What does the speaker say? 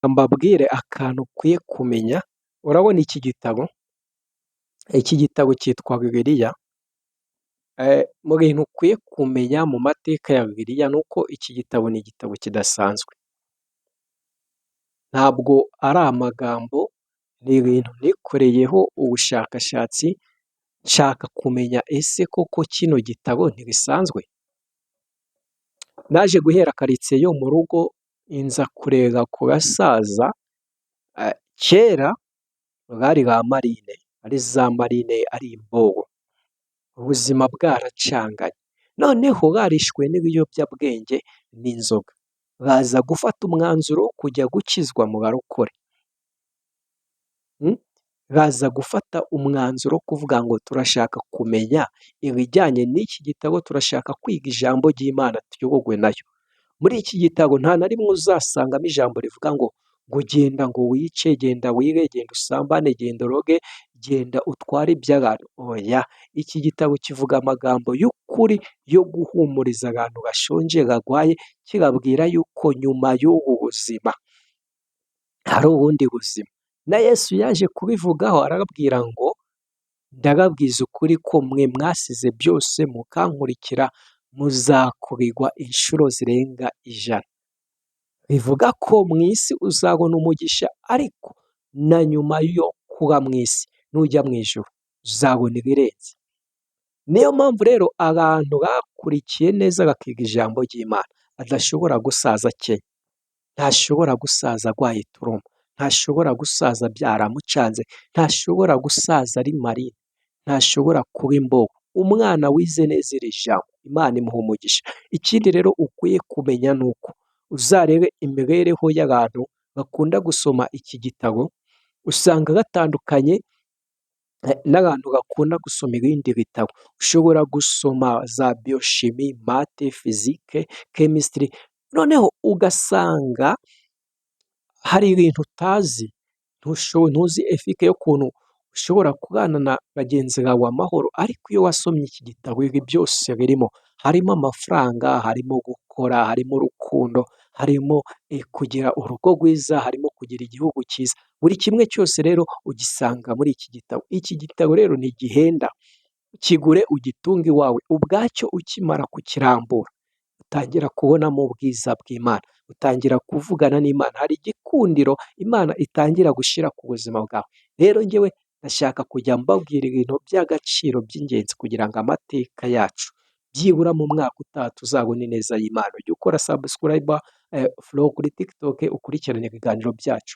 Mbabwire akantu ukwiye kumenya. Urabona iki gitabo? Iki gitabo cyitwa Bibiliya. Mu bintu ukwiye kumenya mu mateka ya Bibiliya ni uko iki gitabo ni igitabo kidasanzwe. Ntabwo ari amagambo, ni ibintu nikoreyeho ubushakashatsi, nshaka kumenya: ese koko kino gitabo ntibisanzwe? Naje guhera karitsiye yo mu rugo, nza kureba ku basaza. Kera bari ba marine, ari za marine, ari imbobo, ubuzima bwaracanganye, noneho barishwe n'ibiyobyabwenge n'inzoga, baza gufata umwanzuro wo kujya gukizwa mu barokore. Baza gufata umwanzuro wo kuvuga ngo: "Turashaka kumenya ibijyanye n'iki gitabo, turashaka kwiga ijambo ry'Imana, tuyoborwe nayo." Muri iki gitabo nta na rimwe uzasangamo ijambo rivuga ngo genda, ngo wice, genda wibe, genda usambane, genda uroge, genda utware iby'abantu. Oya, iki gitabo kivuga amagambo y'ukuri yo guhumuriza abantu bashonje, barwaye, kibabwira yuko nyuma y'ubu buzima hari ubundi buzima. Na Yesu yaje kubivugaho, arababwira ngo: "Ndababwiza ukuri ko mwe mwasize byose mukankurikira, muzakubirwa inshuro zirenga 100." Bivuga ko mu isi uzabona umugisha, ariko na nyuma yo kuba mu isi, nujya mu ijuru uzabona ibirenze. Niyo mpamvu rero abantu bakurikiye neza, bakiga ijambo ry'Imana, adashobora gusaza akennye, ntashobora gusaza arwaye trauma, ntashobora gusaza byaramucanze, ntashobora gusaza ari marine, ntashobora kuba imbobo. Umwana wize neza iri jambo, Imana imuha umugisha. Ikindi rero ukwiye kumenya ni uko uzarebe imibereho y'abantu bakunda gusoma iki gitabo, usanga batandukanye n'abantu bakunda gusoma ibindi bitabo. Ushobora gusoma za biochimie, math, physique, chemistry, noneho ugasanga hari ibintu utazi, ntuzi éthique y'ukuntu ushobora kubana na bagenzi bawe amahoro, ariko iyo wasomye iki gitabo ibi byose birimo. Harimo amafaranga, harimo gukora, harimo urukundo, harimo kugira urugo rwiza, harimo kugira igihugu cyiza. Buri kimwe cyose rero ugisanga muri iki gitabo. Iki gitabo rero ntigihenda, kigure ugitunge iwawe. Ubwacyo ukimara kukirambura utangira kubonamo ubwiza bw'Imana, utangira kuvugana n'Imana, hari igikundiro Imana itangira gushyira ku buzima bwawe. Rero njyewe ndashaka kujya mbabwira ibintu by'agaciro, by'ingenzi, kugira ngo amateka yacu byibura mu mwaka utaha tuzabone ineza y'Imana. Ujye ukora subscribe, follow kuri TikTok, ukurikirane ibiganiro byacu.